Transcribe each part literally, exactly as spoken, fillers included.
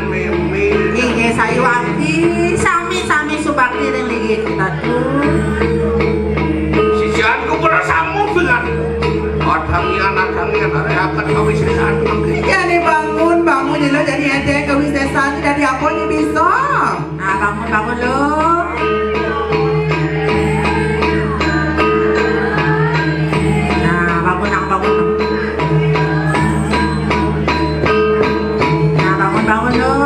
Mimi. Inggih sayuwakti, sami-sami subakti ring linggih Ratu. Sisianku para samu dengan adangian, adangian, arehaken kawisésan mangkin. Jani bangun, bangun, Nyi Luh, jani énten kawisésan, dadi apa Nyi bisa? Nah, bangun, bangun, Luh. Nah, bangun, nah, bangun. Nah, bangun, bangun, Luh.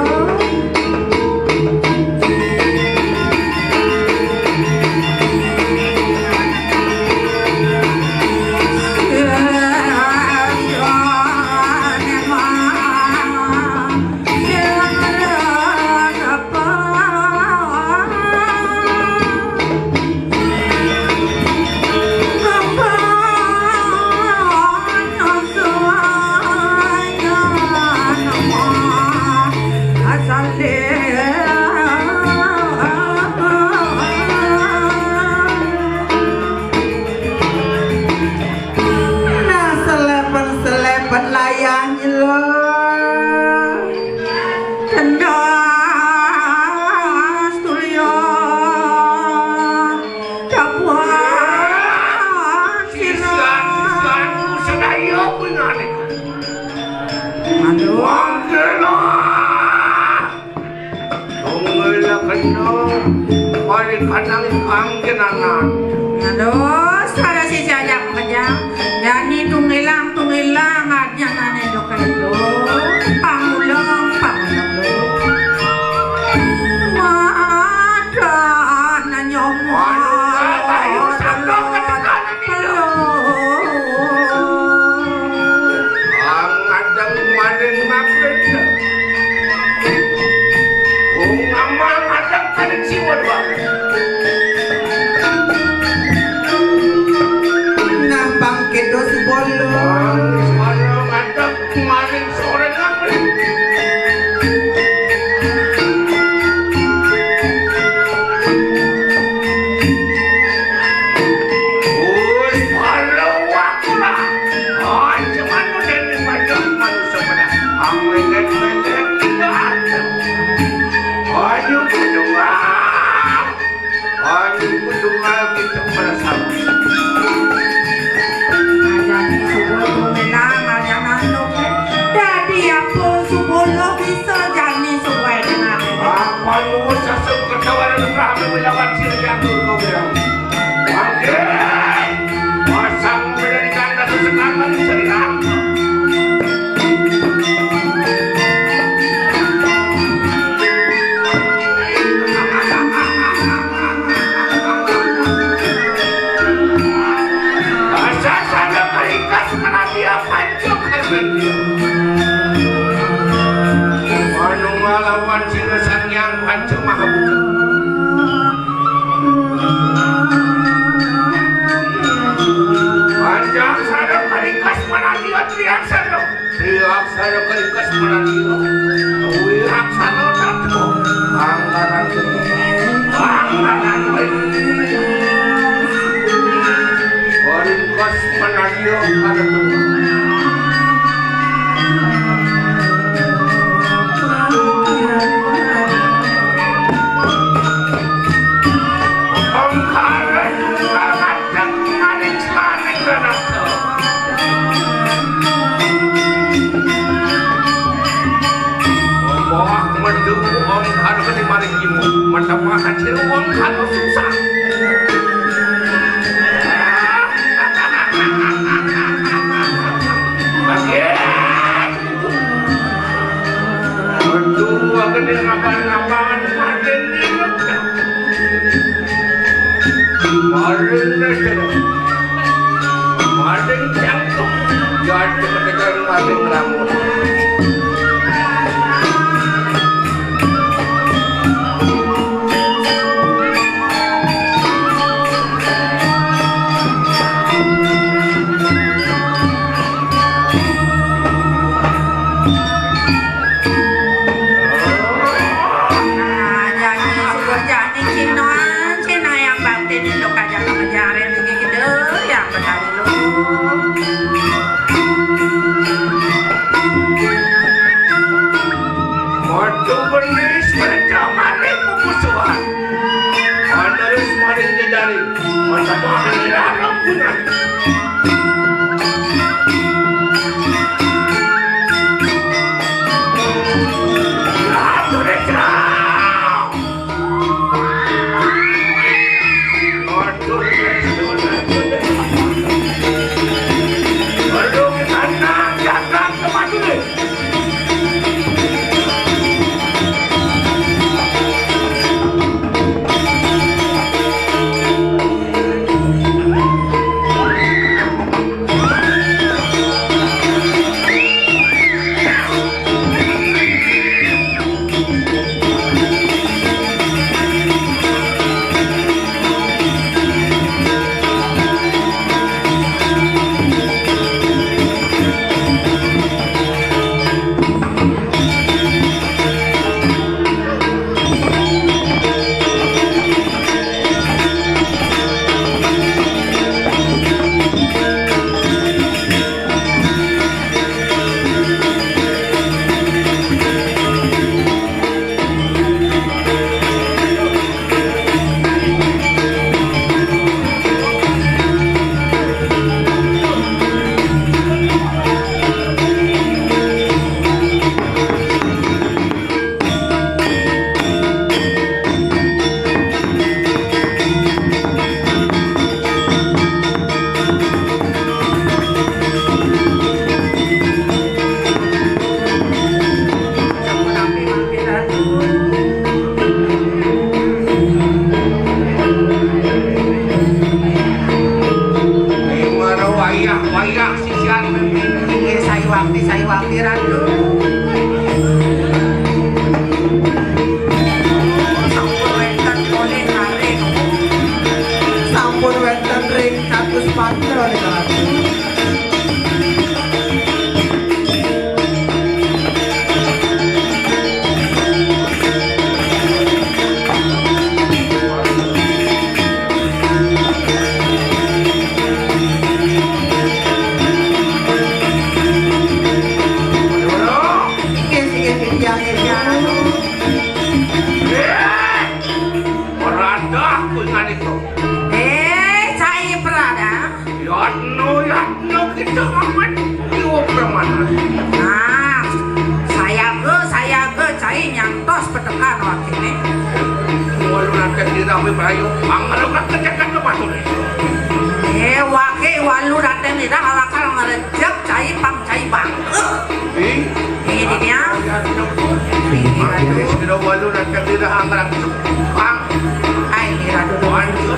Nah, selepen-selepen layah nyela. Cendas tulya dapuan sira. Sisian-sisianku sedaya pinganik. Aduh. Mangkena. Tunggila kena, balik kanang kanggenanan. Aduh, suara si jajak kejang. Jani tunggilang, tunggilang, aja nane do kendo. Pangulung, pangulung. Madan nyomo. Aduh, ayo, sabda ketekan. Ang adang maling ngapit. Ung amang adang kaning siwon banget. Nah, bangkit do si bolo. Ang suara ngadang maling sore ngapit. Woi, pala wakula. Aja manu dene pajak manusa pada. Ang lelet-lelet tidak ada. Ayo, berdua. Ayo, berdua kita pada sama. Ajani subuh menang, ajana anu. Dadi apa subuh lo bisa jani subai dengan. Apa lu sesuk ketawa dan berapa melawan sirjang dulu kau bilang. Bangkit! Pasang menjadi kanda sesekarang serang. Asa sada karikas menapi apa itu karbin. Anu ngalawan sira Sang Hyang Panca Maha Puja. Pancaksara karikas manantiya triaksara. Triaksara karikas manantiya. Wiaksara tatu. Anggaran geni. Anggaran geni. Karikas manantiya karatu. Wah, merdu om karo kene mari kimu. Mantap banget sih om karo susah. Lagi. Aduh, aku dia ngapain-ngapain, makin ribet. Maling ribet. Maling jangkung. Jadi ketika maling rambut. Nah, jani suba jani Cina, Cina yang bakti di lokal jalan menjari lagi gitu, yang benar lu. Tubenis kerja maring pemusuhan. Anerus maring jejaring. Masa maring larang punani. Aduh, Rika. Wayah, wayah. Inggih, sayuwakti, sayuwakti, Ratu. Sampun wénten polih kalih. Sampun wénten ring kados patra, Ratu. Inggih, inggih, titiang, titiang. Pradah kuwi nganiko. Eh, cai pradah. Yatno, yatno kita amat. Iwo pramana. Nah, sayaga, sayaga cai nyantos petekan wakine. Walu nate dirawi prayu. Angel kecekan ke patune. Eh, wake walu nate nira awakal ngerejek cai pang cai bangke. Ih. Ini dia. Ini dia. Sira walu nate dira angrak. Pang. Ai, ini Ratu. Waduh,